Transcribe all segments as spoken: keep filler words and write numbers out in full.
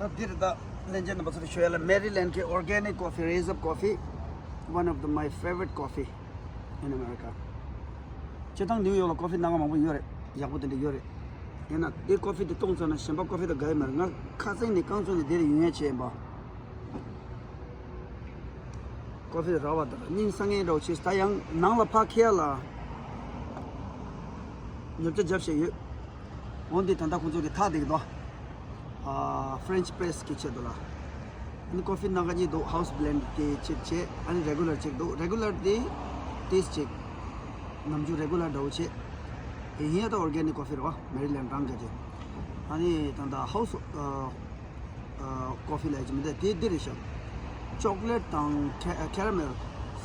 ད་འདིར་ད་ལན་ཅན་རྣམ་པ་ཚོར་ཤོད་ཡ་ལ། Maryland གི་organic coffee, Raise Up Coffee, one of the my favorite coffee in America. སྤྱིར་བཏང་ནིའུ་ཡོག་ལ་ཀོ་ཕི་སྣ་ཁ་མང་པོ་ཡོད་རེད། ཡག་པོ་དེ་འདྲ་ཡོད་རེད། ཡིན་ན་འདི་ཀོ་ཕི་དེ་བཏུང་ཚར་ན་གཞན་པ་ཀོ་ཕི་དང་འགའ་ཡོད་མ་རེད། ང་ཁ་སང་ནས་རྐང་བཙུགས་ནས་འདིར་ཡོང་ཡ་བྱས་ཡིན་པ། ཀོ་ཕི་ར་བ་དང་སྙིང་སང་ངེ་འདྲ་བོ་བྱས། ད་ཡང་ནང་ལ་ཕར་འཁྱེར་ཡ་ལ་ཉོ་ཆ་རྒྱབ་བཞག་ཡོད། འོན་ཏེ་ད་ལྟ་ཁོང་ཚོ་གི་ཐག་དེ་གི་དོ། ཨ། French press གི་ཆེད་དུ་ལ། ཨ་ནི་ཀོ་ཕི་སྣ་ཁ་གཉིས་འདུག house blend གི་ཆེད་བྱས། ཨ་ནི་regular གཅིག་འདུག regular དེ་ཏིས་གཅིག་ནམ་རྒྱུན་regular འདྲ་བོ་བྱས། དེ་ཡིན་ཡ་ད་organic coffee རེད་བ། Maryland རང་གི་ཅིག་ཨ་ནི་ད་ལྟ་house ཨ། ཨ། ཀོ་ཕི་ལ་ཡ་ཅིག་མི་འདུག་དེ་འདི་རེད་ཤག chocolate དང་ཁེ- caramel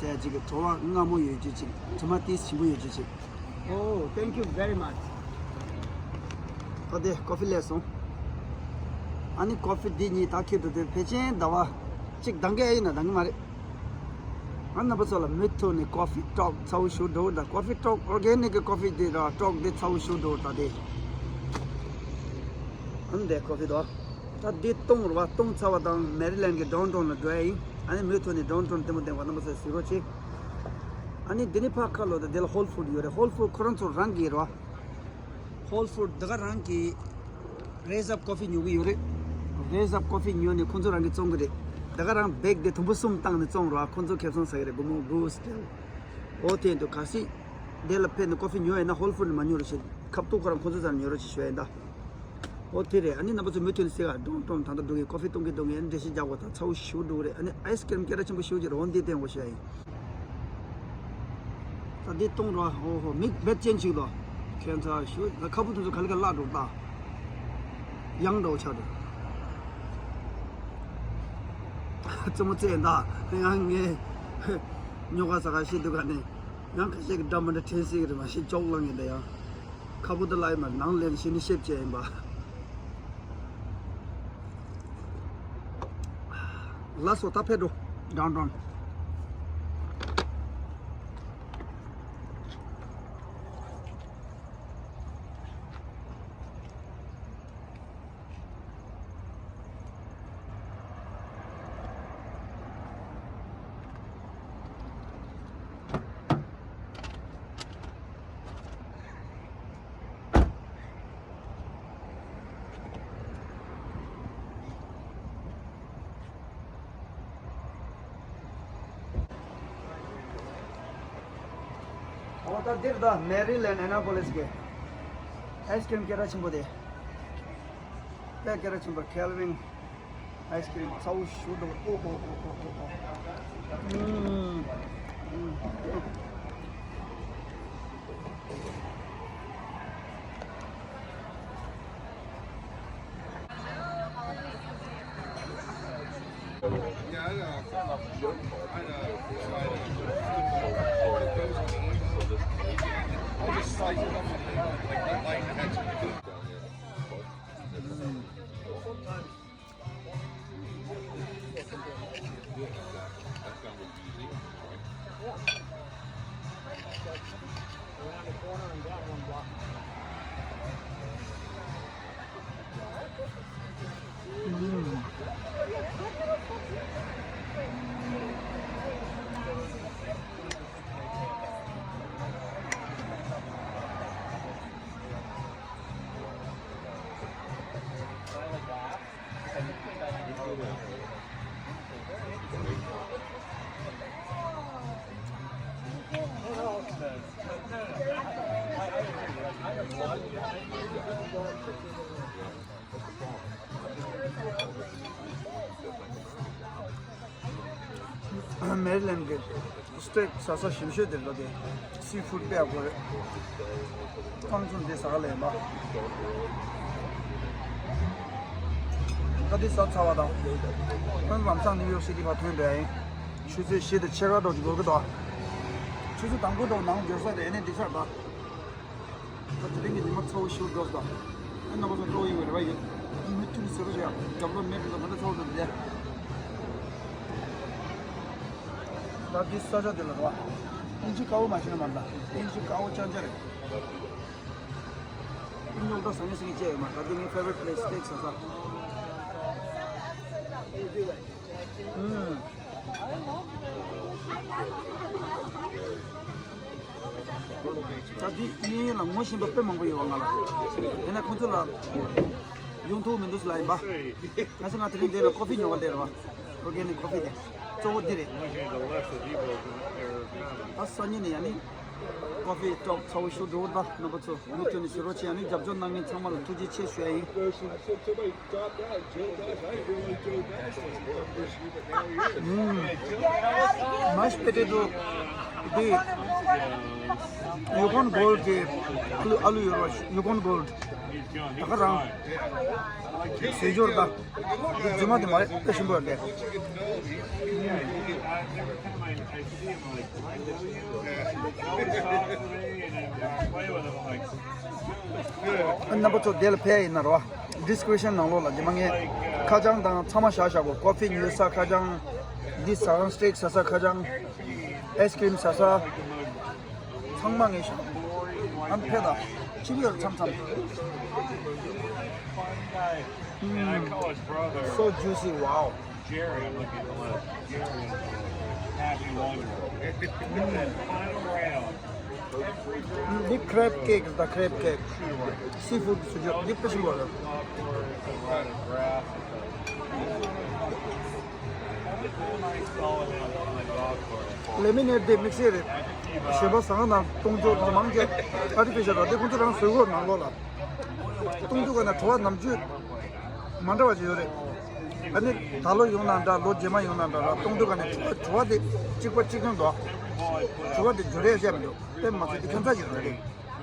ཟེར་ཡ་ཅིག་གི་བྲོ་བ་མངར་མོ་ཡོད་རྒྱུ་ཅིག་དྲི་མ་ཏིས་ཞིམ་པོ་ཡོད་རྒྱུ་ཅིག Oh, thank you very much. ད་དེ་ཀོ་ཕི་ལས་སོང་། ཨ་ནི་ཀོ་ཕི་འདི་གཉིས་ད་ཁྱེད་དུ་དེ་ཕལ་ཆེར་ཟླ་བ་གཅིག་འདང་གི་ཨེ་ཡིན་ན་འདང་གི་མ་རེད། ང་རྣམ་པ་ཚོ་ལ་མུ་མཐུད་ནས་ཀོ་ཕི་ཊོག་ཚ་བོ་ཞུ་འགྲོ་གི་ད། ཀོ་ཕི་ཊོག organic གི་ཀོ་ཕི་འདི་ར་ཊོག་འདི་ཚ་བོ་ཞུ་འགྲོ་ད་དེ། ཨ་ནི་དེ་ཀོ་ཕི་དོ། ད་འདི་བཏུང་རུ་བ་བཏུང་ཚར་བ་དང་Maryland གི downtown ལ་འགྲོ་ཡ་ཡིན། ཨ་ནི་མུ་མཐུད་ནས་downtown ལྟད་མོ་བསྟན་པ་རྣམ་པ་ཚོས་གཟིགས་རོགས་གྱིས། ཨ་ནི་འདི་ནི་ཕར་ཁ་ལོ་ད་འདི་ལ་Whole Foods ཡོད་རེད། Whole Foods ཁོ་རང་ཚོ་རང་གི་རེད་བ། Whole Foods འདི་ག་རང་གི་Raise Up Coffee ཉོ་གི་ཡོད་རེད། Raise Up Coffee ཉོས་ནས་ཁོང་ཚོ་རང་གིས་བཙོང་གི་རེད། འདི་ག་རང་བེག་དེ་དུམ་བུ་གསུམ་བཏང་ནས་བཙོང་རོགས། ཁོང་ཚོ་ཁེ་བཟང་ཟ་གི་རེད། སྒོར་མོ་དགུ་སྟེར། འོ་དེ་འདུག་གལ་སྲིད་དེ་ལ་ཕེབས་ནས་ཀོ་ཕི་ཉོ་ཡོད་ན་Whole Foods ནས་མ་ཉོ་རོགས་བྱེད། ཁ་ཐུག་ཁོ་རང་ཁོང་ཚོ་རྩ་ནས་ཉོ་རོགས་བྱེད་ཞུ་ཡ་ཡིན་ད། འོ་དེ་རེད། ཨ་ནི་རྣམ་པ་ཚོ་མུ་མཐུད་ནས་གཟིགས་ཨ། downtown ད་ལྟ་འགྲོ་གི་ཀོ་ཕི་བཏུང་གི་འདུག་ངས་འགྲེལ་བཤད་རྒྱག་དགོས། ད་ཚ་བོ་ཞེ་པོ་འགྲོ་གི་རེད། ཨ་ནི་ice cream སྐད་གྲགས་ཆེན་པོ་ཞེ་པོ་ཅིག་རེད། འོ་འདི་བསྟན་དགོས་ཞུ་ཡ་ཡིན། ད་འདི་གཏོང་རོགས། ཧོ་ཧོ། མིག་རྦད་ཅན་ཅིག་དོ། ཁྱད་མཚར་ཞུ། ད་ཁ་སྤུ་དེ་ཚོ་ག་ལེ་ག་ལ་འགྲོ་ད། ཡང་འདྲ་བོ་ཆགས་འདུག་རྩེད་མོ་རྩེ་ཡིན་ད། ཡང་ངས་ཉོ་ག་ཟ་ག་ཤེས་འདུག་ག་ནས། ཡང་ཁ་ཤས་ཀྱི་འདྲ་མི་འདྲ་དྲན་སྲིད་ཀྱི་རེད། མ་གཞི་ཅོག་ལངས་ཡིན་ད་ཡང་། ཁ་སྤུ་དེ་ལ་ཡིན་མ་ནང་ལེན་ཤེས་ནི་ཤེས་བྱས་ཡིན་པ། ལགས་སོ། ད་ཕེབས་འགྲོ། འགྲང་འགྲང་། འོ་ད་འདིར་ད་Maryland Annapolis གི་ice cream སྐད་གྲགས་ཆེན་པོ་དེ། དཔེ་སྐད་གྲགས་ཆེན་པོ་Calvin ice cream ཚ་བོ་ཞེ་པོ་འདུག་ཨོ་ཧོ་ཧོ་ཧོ་ཧོ་ཧོ། ཨུམ། ཨུམ། Maryland གི་steak ཟ་ས་ཞིམ་ཤོས་དེ་ལོ་དེ། Seafood དཔེ་ཡག་པོ་རེད། རྐང་བཙུགས་འདི་ཟ་ག་ལ་ཡིན་པ། ད་འདི་ཟ་ཚར་བ་དང་། ཁོང་ལམ་སང་New York City ཕར་ཐོན་འགྲོ་ཡ་ཡིན། ཆུ་ཚོད་བཞི་དང་ཕྱེད་ཀ་འགྲོ་གི་འགོར་གི་འདུག་ཆུ་ཚོད་དང་པོ་འགྲོ་ནང་འགྱོ་ས་དེ་ཨེ་ནས་འགྲིག་ཚར་ད། ད་དེ་རིང་གི་ཉི་མ་ཚ་བོ་ཞེ་པོ་འགྲོ་སོང་། ཨ་རྣམ་པ་ཚོ་སྤྲོ་ཡོང་བའི་རེ་བ་ཡོད། འདི་མུ་མཐུད་ནས་ཟེར་རོགས་བྱས་ཡ། རྒྱབ་ལོགས་མེད་པ་ཚོ་ད་ལྟ་ཚ་བོ་འགྲོ་འདི། ད་འདི་ས་ཆ་དེ་ལ་རོ། ཨིན་ཇི་དཀར་པོ་མ་ཤེས་ན་མ་འདྲ། ཨིན་ཇི་དཀར་པོ་རྐྱང་རྐྱང་རེད། ཨིན་ཇི་དཀར་པོ་ཟ་ངེས་ཟ་ངེས་བཅས་ཡོད་མ་རེད། ད་འདི་ངའི་favorite place steak ཟ་ས། ད་འདི་གཡས་གཡོན་ལ་ངོ་ཤེས་པ་དཔེ་མང་པོ་ཡོད་པ་ང་ལ། དེ་ནས་ཁོང་ཚོ་ལ་ཡོང་ཐུབ་མི་འདུག་ལ་ཡིན་པ། ང་ཚོ་ང་དེ་རིང་འདི་ལ་ཀོ་ཕི་ཉོ་བ་འདི་རེད་བ། ཨོར་གེ་ནིག་ཀོ་ཕི་དེ་གཙོ་བོ་འདི་རེད། ད་སང་ཉིན་ནས་ཡང་ནི་ཀོ་ཕི་ཊོག་ཚ་བོ་ཞུ་འགྲོ་བ་རྣམ་པ་ཚོ་མུ་མཐུད་ནས་བཟོ་རོགས་བྱེད། ཡང་ནི་རྒྱབ་སྐྱོར་གནང་མཁན་ཚང་མ་ལ་ཐུགས་རྗེ་ཆེ་ཞུ་ཡ་ཡིན། Mashed potato དེ་Yukon Gold གི་ཨ་ལུ་ཨ་ལུ་ཡོད་རེད་བ། Yukon Gold ད་ག་རང་བཟོས་སྦྱོར་ད་རྫུན་མ་དེ་མ་རེད། དཔེ་ཞིམ་པོ་ཡོད་རེད། རྣམ་པ་ཚོ་དེ་ལ་ཕེབས་ཡིན་ན་རོ། Description ནང་ལོགས་ལ་རྗེས་མ་ངས་ཁ་བྱང་དང་ཚང་མ་བཞག་བཞག་གོ། ཀོ་ཕི་ཉོ་ས་ཁ་བྱང་། འདི་ཟ་ཁང་སི་ཊེག་ཟ་ས་ཁ་བྱང་། ཨའི་སི་ཀི་རིམ་ཟ་ས། ཚང་མ་ངས་བཞག་ཨ་ནི་ཕེབས་དང་། ཅི་ཡོད་མཚམས་མཚམས། Mm. So juicy, wow. Jerry, I'm looking at the list. Jerry is happy wonder. Final round. འདི་ཁྲེབ་ཀེག་ད། ཁྲེབ་ཀེག། སི་ཕུཌ་སུ་ཇོ་འདི་དཔེ་ཞིམ་པོ་རེད། ལེ་མི་ནེ་ཌི་དེ་དམིགས་བསལ་རེད། གཞན་པ་ཟ་ཁང་ནང་གཏོང་ཆོག་དེ་མང་ཆེ་ཨར་ཊི་ཕི་ཤལ་རེད། དེ་ཁོང་ཚོ་རང་བཟོས་ཡོད་ནང་ལོགས་ལ། གཏོང་དུས་ག་ནས་བྲོ་བ་ནམ་རྒྱུན་མ་འདྲ་བ་ཅིག་ཡོད་རེད། ཨ་ནི་ད་ལོ་ཡོང་ན་འདྲ། ལོ་རྗེས་མ་ཡོང་ན་འདྲ་ར། གཏོང་དུས་ག་ནས་བྲོ་བ་བྲོ་བ་དེ་གཅིག་པ་གཅིག་མཚུངས་འདུག་བྲོ་བ་དེ་འཇུ་རེས་བཤད་མི་འདུག་དཔེ་མ་ཚད་དེ་ཁྱད་མཚར་ཅིག་རེད།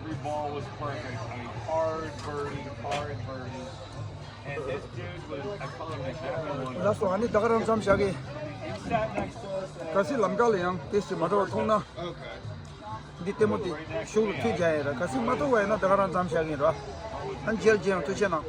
Every ball was perfect. I mean, hard birdie, hard birdie. And this dude was, I call him the happy one. ལགས་སོ། ཨ་ནི་ད་ག་རང་མཚམས་བཞག་གི། He sat next to us. གལ་སྲིད་ལམ་ཁ་ལ་ཡང་དེ་སྲིད་མ་འདྲ་བ་མཐོང་ན། འདི་ལྟད་མོ་དེ་གཞུག་ལ་མཐུད་རྒྱག་ཡིན་ར། གལ་སྲིད་མ་གཏོགས་པ་ཡིན་ན་ད་ག་རང་མཚམས་བཞག་གི་ཡིན་ར། ཨ་ནི་མཇལ་རྗེས་ཡང་ཐུགས་རྗེ་གནང་།